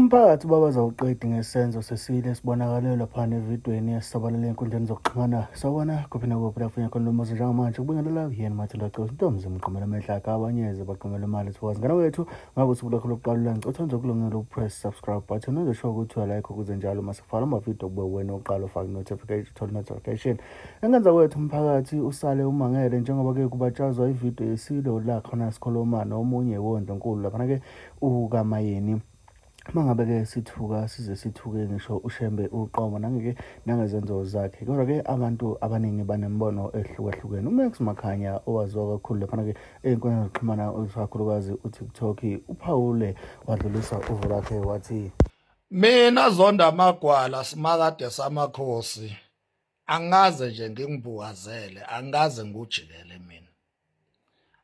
Umphakathi ubabaza uqedi ngesenzo sesile esibonakale laphana evidweni esisabalele enkundleni zokuxhumana. Sawubona kuphi nakuphi lapho uya khona lomuzi njengamanje kubingelela yena Mathilda Gcosi Ntombi zimqomela amehlo akhe abanyeze baqomela imali thokoza ngane wethu ngabe usuku lwakho lokuqala ngicela uthanda ukulungela upress subscribe button uzosho ukuthi uyalike ukuze njalo uma sifaka amavidiyo kube wena oqala ufake notification uthole notification. Engenza kwethu umphakathi usale umangele njengoba-ke kubatshazwa ividiyo yesilo la khona sikhuluma nomunye wondlunkulu laphana-ke ukaMayeni. Uma ngabe-ke sithuka size sithuke ngisho uShembe uqobo nangeke nangezenzo zakhe kodwa-ke abantu abaningi banemibono ehlukahlukene. UMax Makhanya owaziwa kakhulu laphana-ke ey'nkundleni zokuxhumana ikakhulukazi uTikTok uphawule wadlulisa uvo lwakhe wathi Mina Zonda Amagwala simakade samakhosi angikaze nje ngingibukazele angikaze ngikujikele mina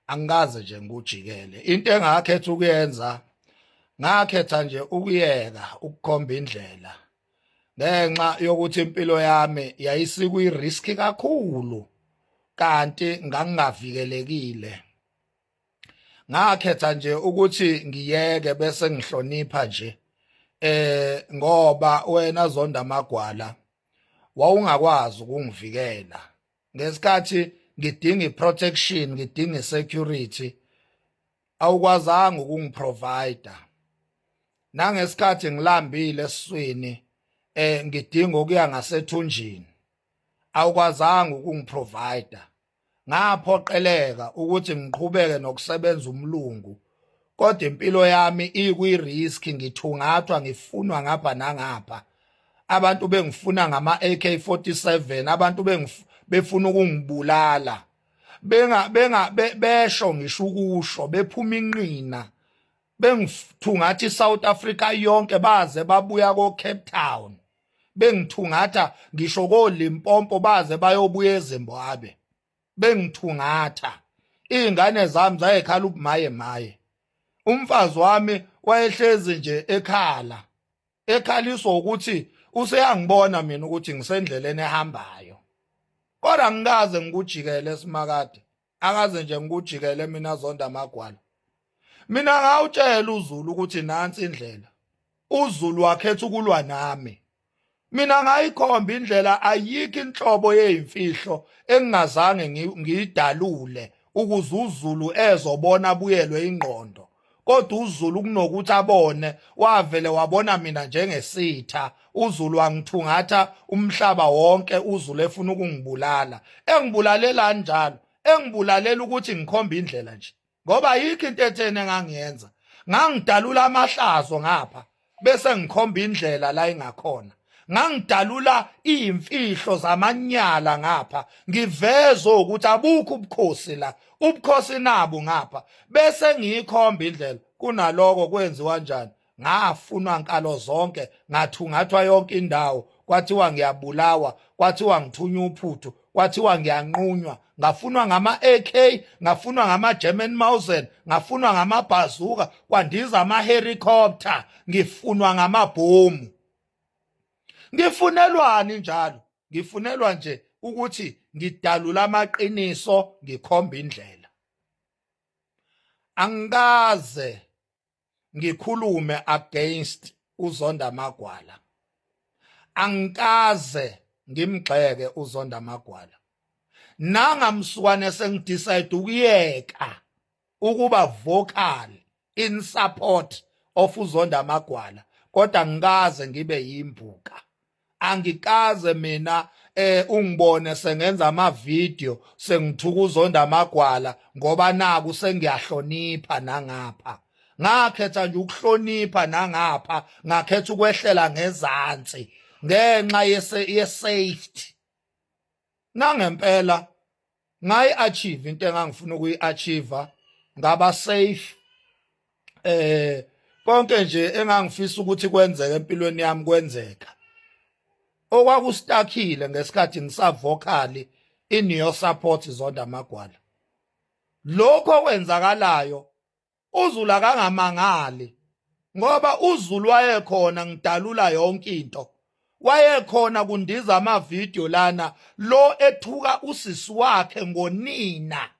angikaze nje ngikujikele into engakhetha ukuyenza ngakhetha nje ukuyeka ukukhomba indlela ngenxa yokuthi impilo yami yayisikwi-risk kakhulu kanti ngangingavikelekile ngakhetha nje ukuthi ngiyeke bese ngihlonipha nje eh ngoba wena Zonda Amagwala wawungakwazi ukungivikela ngesikhathi ngidinga iprotection ngidinga isecurity awukwazanga ukungiprovide nangesikhathi ngilambile esiswini eh ngidinga ukuya ngasethunjini awukwazanga ukungiprovide ngaphoqeleka ukuthi ngiqhubeke nokusebenza umlungu kodwa impilo yami ikwi-risk ngithungathwa ngifunwa ngapha nangapha abantu bengifuna ngama-AK47 abantu befuna ukungibulala benga benga besho ngisho ukusho bephuma inqina bengithungatha iSouth Africa yonke baze babuya ko Cape Town bengithungatha ngisho ko Limpopo baze bayobuya eZimbabwe bengithungatha izingane zami zayekhala ubumaye maye umfazi wami wayehlezi nje ekhala ekhaliswa ukuthi useyangibona mina ukuthi ngisendleleni ehambayo kodwa ngikaze ngikujikele simakade akaze nje ngikujikele mina Zonda Amagwala mina ngawutshela uZulu ukuthi nansi indlela uZulu wakhetha ukulwa nami mina ngayikhomba indlela ayikho inhlobo yeyimfihlo engingazange ngiyidalule ukuze uZulu ezobona abuyelwe ingqondo kodwa uZulu kunokuthi abone wavele wabona mina njengesitha uZulu wangithungatha umhlaba wonke uZulu efuna ukungibulala engibulalela njalo engibulalela ukuthi ngikhomba indlela nje ngoba ayikho into etheni engangiyenza ngangidalula amahlazo ngapha bese ngikhomba indlela la ingakhona ngangidalula iy'mfihlo zamanyala ngapha ngiveze ukuthi abukho ubukhosi la ubukhosi nabo ngapha bese ngiyikhomba indlela kunaloko kwenziwa njani ngafunwa nkalo zonke ngathungathwa yonke indawo kwathiwa ngiyabulawa kwathiwa ngithunywa uphuthu kwathiwa ngiyanqunywa ngafunwa ngama-AK ngafunwa ngama-German Mausen ngafunwa ngamabhazuka kwandiza ama-helicopter ngifunwa ngamabhomu ngifunelwani njalo ngifunelwa nje ukuthi ngidalula amaqiniso ngikhomba indlela angikaze ngikhulume against uZonda Magwala angikaze ngimgxeke uZonda Magwala nangamsukwane sengidecide ukuyeka ukuba vocal in support of uZonda Magwala kodwa ngikaze ngibe yimbuka angikaze mina eh ungibone sengenza ama video sengithuka uzonda amagwala ngoba naku sengiyahlonipha nangapha ngakhetha nje ukuhlonipha nangapha ngakhetha ukwehlela ngezansi ngenxa ye safety nangempela ngayi achieve into engangifuna ukuyi achieve ngaba safe eh konke nje engangifisa ukuthi kwenzeke empilweni yami kwenzeka okwakustakhile ngesikhathi ngisavocal in your support Zonda Magwala lokho okwenzakalayo uZulu akangamangali ngoba uZulu wayekhona ngidalula yonke into wayekhona kundiza amavidiyo lana lo ethuka usisi wakhe ngonina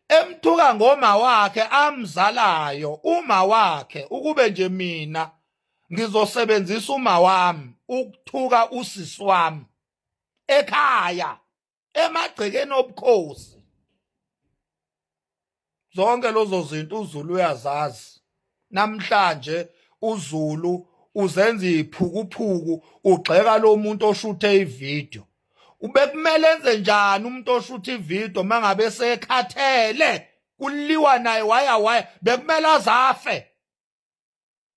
emthuka ngoma wakhe amzalayo uma wakhe ukube nje mina ngizosebenzisa uma wami ukuthuka usisi wami ekhaya emagcekeni obukhosi. Zonke lezo zinto uZulu uyazazi. Namhlanje uZulu uzenza iphukuphuku, ugxeka lo muntu oshuthe ivideo. Ubekumele enze njani umuntu oshuthe ivideo mangabe sekhathele kuliwa naye waya waya? Bekumele azafe,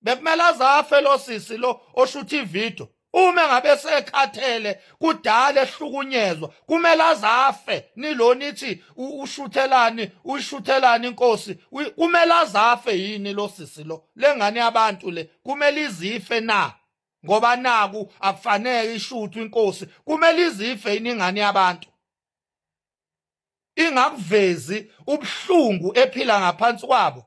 bekumele azafe lo sisi lo oshutha ivideo. Uma ngabe sekhathele, kudala ehlukunyezwa, kumele azafe. Nilo nithi ushuthelani, uyishuthelani inkosi? Kumele azafe yini lo sisi lo? Lengane yabantu le kumele izife na? Ngoba naku akufanele ishuthwe inkosi. Kumele izife yini ingane yabantu, ingakuvezi ubuhlungu ephila ngaphansi kwabo?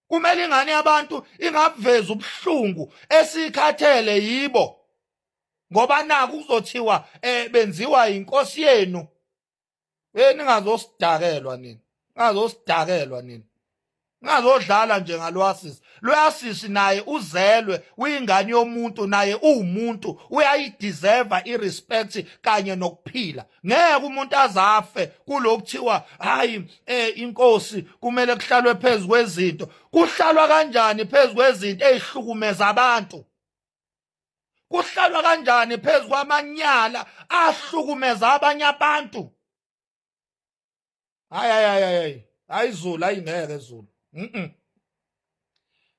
Kumele ingane yabantu ingabuvezi ubuhlungu esikhathele yibo, ngoba naku kuzothiwa benziwa inkosi yenu? Ningazosidakelwa nini, ngazosidakelwa nini, ngazodlala nje ngalwasisi. Loyasisi naye uzelwe, uyingane yomuntu, naye uwumuntu, uyayideserve irespect kanye nokuphila. Ngeke umuntu azafe kulokuthiwa hayi, inkosi kumele kuhlalwe phezulu kwezinto. Kuhlalwa kanjani phezulu kwezinto ezihlukumeza abantu? Kuhlalwa kanjani phezulu kwamanyala ahlukumeza abanye abantu? Hayi, hayi, hayi, hayi, Zulu, ayingeke Zulu.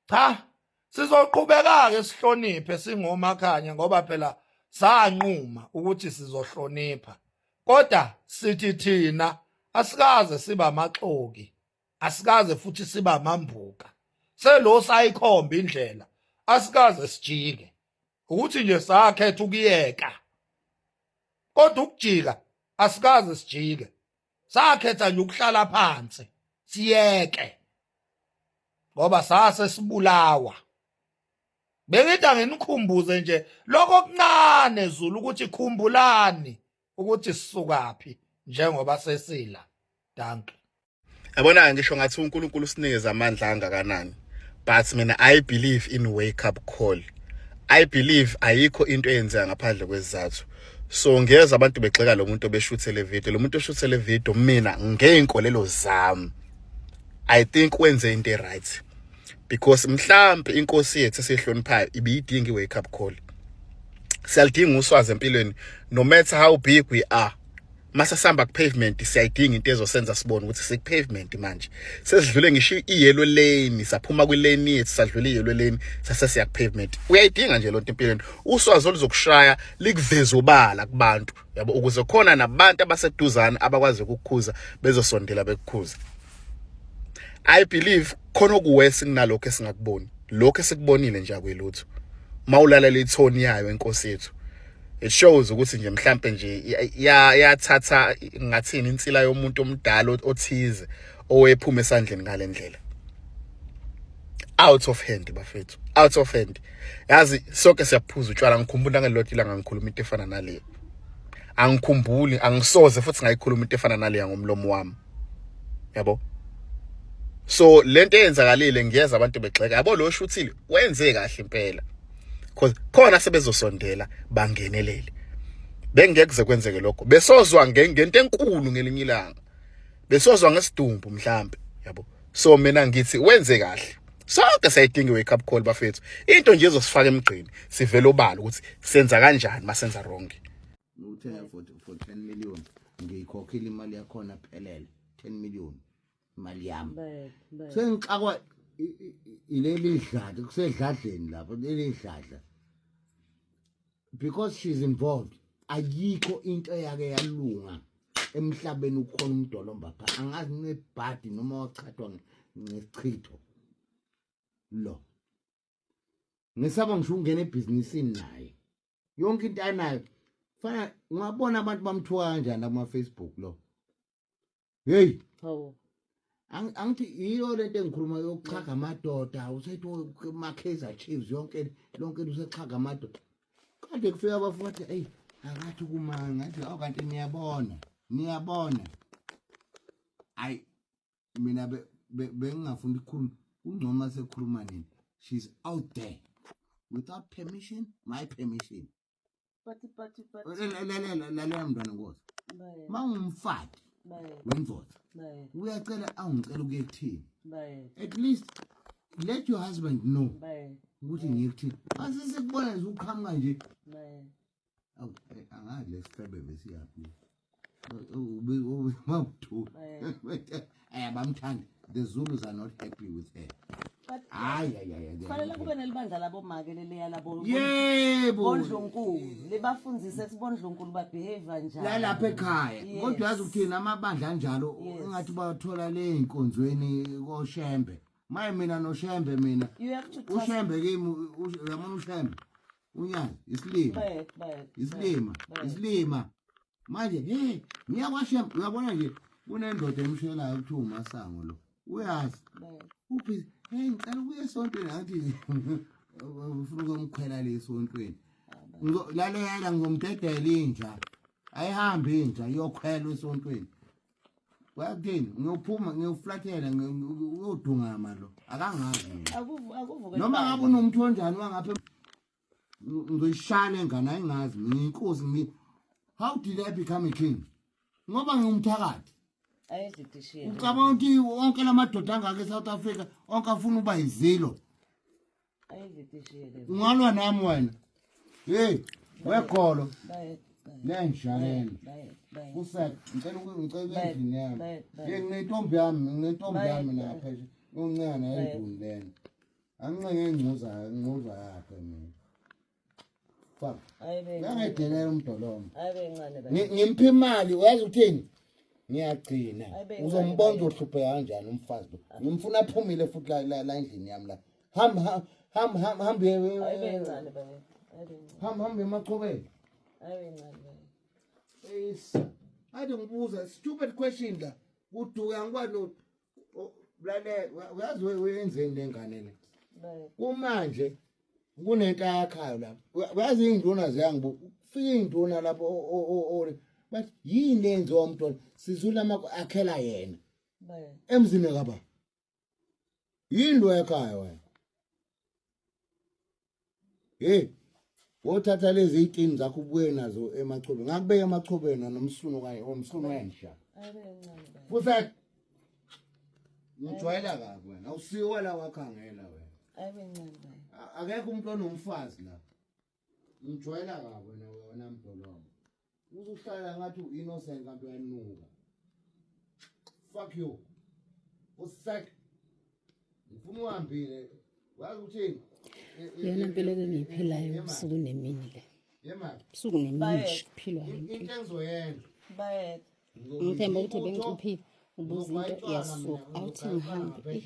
Cha, sizoqhubeka ke sihloniphe singomakhanya, ngoba phela sanquma ukuthi sizohlonipha, kodwa sithi thina asikaze siba amaxoki, asikaze futhi siba amambuka. Selo sayikhomba indlela, asikaze sijike. Ukuthi nje sakhetha ukuyeka, kodwa ukujika asikaze sijike. Sakhetha nje ukuhlala phansi siyeke, ngoba sase sibulawa. Bengithi anginikhumbuze nje lokho okuncane, Zulu, ukuthi khumbulani ukuthi sisukaphi njengoba sesila. Dankie. Yabona, ngisho ngathi uNkulunkulu usinikeza amandla angakanani, but mina I believe in wake up call. I believe ayikho into eyenzeka ngaphandle kwesizathu. So ngiyeza abantu begxeka lo muntu obeshuthe le video, lo muntu oshuthe le video. Mina ngeyinkolelo zami, I think wenze into right, because mhlambe inkosi yethu esihloniphayo ibiyidinga i-wake up call. Siyalidinga uswazi empilweni, no matter how big we are. Mase sihamba ku-pavement, siyayidinga into ezosenza sibone ukuthi siku-pavement manje, sesidlule ngisho i-yellow lane, saphuma kwi-lane yethu, sadlula i-yellow lane, sase siya ku-pavement. Uyayidinga nje lonto empilweni, uswazi oluzokushaya likuveze obala kubantu, yabo, ukuze khona nabantu abaseduzane abakwazi ukukukhuza bezosondela bekukhuza. I believe khona okuwesi kunalokho esingakuboni. Lokho esikubonile nje akwelutho. Mawulalela ithoni yayo inkosi yethu, it shows ukuthi nje mhlambe nje yathatha ngathini insila yomuntu omdala othize owephuma esandleni ngalendlela, out of hand, bafethu, out of hand. Yazi, sonke siyaphuza utshwala. Ngikhumbula ngelilodwa ilanga ngikhuluma into efana naleyo. Angikhumbuli, angisoze futhi ngayikhuluma into efana naleya ngomlomo wami, yabo. So lento eyenzakalile, ngiyeza abantu begxeka, yabo, lo shuthile wenze kahle impela, because khona sebezosondela bangenelele. Bengeke kuze kwenzeke lokho, besozwa ngento enkulu ngelinye ilanga, besozwa ngesidumbu mhlambe, yabo. So mina ngithi wenze kahle. Sonke siyayidinga i-wake up call, bafethu, into nje ezosifaka emgqeni, sivele obala ukuthi senza kanjani masenza wrong. Nguthenga for 10 million, ngiyikhokhile imali yakhona phelele, 10 million imali yami. Sengixakwa ileli dladla, kusedladleni lapho leli dladla, because she's involved. Ayikho into eyake yalunga emhlabeni. Ukhona umdolomba pha, angazi nebhadi noma wachathwa ngesichitho lo. Ngisaba ngisho ukungena ebhizinisini naye, yonke into anayo. Fana ungabona abantu bamthuka kanjani kuma-Facebook lo. Hey. Hawu. Angithi yiyo lento engikhuluma yokuxhaga amadoda, usethi ma-Kaizer Chiefs yonke lonke usexhaga amadoda. Kade kufika abafundi, eyi, akathi kumanga, ngathi awu, kanti niyabona, niyabona. Ayi, mina bengingafuni ukukhuluma, kungcono sekhuluma nini. She's out there. Without permission, my permission. But Lalela, lalela mntwana nkosi. Bayethe. Mawungumfati Bayethe. wendoda. Bayethe. Uyacela, awungicela ukuye kuthini. Bayethe. At least let your husband know Bayethe. ukuthi ngiye kuthini. Asisikubona nje uqhamuka nje. Bayethe. Awu, angazi lesifebe besiyaphi. Mawuthu. Bayethe. Ayabamthanda. The Zulus are not happy with her. But Hayi hayi hayi. kufanele kube nelibandla labomake leliya labo Yebo. bondlunkulu libafundzise ukuthi bondlunkulu babehave kanjani. La lapha ekhaya. Yes. Kodwa yazi ukuthini, amabandla anjalo engathi bathola le inkonzweni koShembe. Maye mina noShembe mina. You have to trust. uShembe kimi, uyabona uShembe. Unyazi isilima. Bayethe, bayethe. Isilima, isilima. Manje hey, ngiyakwashembe, uyabona nje kunendoda emshelayo kuthiwa uMasango lo. Uyazi. Bayethe. Uphi? Hey, ngicela ukuya esontweni, ngathi ufuna ukumkhwela le esontweni. Lalela, ngizomdedela inja. Ayihambi inja iyokhwela esontweni. Wakuthini? Ngiyophuma ngiyoflathela, uyodungama lo. Akangazi mina. Akuvuke. Noma ngabe unomuntu onjani wangapha, ngizoyishaya lengane, ayingazi mina inkosi How did I become a king? Ngoba ngingumthakathi. Ayizidishile. Ucabanga ukuthi wonke lamadoda angaka eSouth Africa onke afuna uba izilo? Ayizidishile. Ungalwa nami wena. Hey, wegolo. Bayethe. Lenja lena. Bayethe. Bayethe. Kusek, ngicela endlini yami. Bayethe. Hey, nginentombi yami, nginentombi yami Bayethe. lapha nje. Uncane endlini lena. Angince ngengcuza, ngcuza yakhe mina. Fuck. Ayibe. Uyangedelela umdolomba. Ayibe ncane bayethe. Ngimphi imali, uyazi ukuthini? Ngiyagcina. Ayibe, Uzombona ayibe. uzohlupheka kanjani umfazi lo. Ngimfuna aphumile futhi la endlini yami la. Hamba hamba hamba hamba. Ayibe ncane bayethe. Ayibe ncane. Hamba hamba emachobeni. Ayibe ncane bayethe. Isa. Ade ngibuza stupid question la. Kuduka ngikwazi lo. Lalela, uyazi wenzeni lengane le? Bayethe. Kumanje kunento ayakhayo lapho. Uyazi iy'nduna ziyangibu, kufika iy'nduna lapho bathi yini le yenziwa umntwana sizula akhela yena Bayethe. emzini kaba yini lo ekhaya wena? Hey, wothatha lezi iy'tini zakho ubuye nazo emachobeni, ngakubeka emachobeni nomsunu kanye omsunu wenja. Ayibe ncane bayethe. Futhi ngijwayela kabi wena, awusiwo la wakhangela wena. Ayibe ncane bayethe. Akekho umuntu onomfazi la. Ngijwayela kabi wena, wena mdolomba. Uzohlala ngathi u-innocent kanti uyanuka. Fuck you. Usak. Ngifuna uhambile. Wazi ukuthini? Iyona mpilo eke ngiyiphilayo ubusuku nemini le. Yema. Ubusuku nemini nje Bayethe. kuphilwa le Into mpilo. engizoyenza. Bayethe. Ngithemba ukuthi bengicuphile ubuza into iyasuka awuthi ngihambe.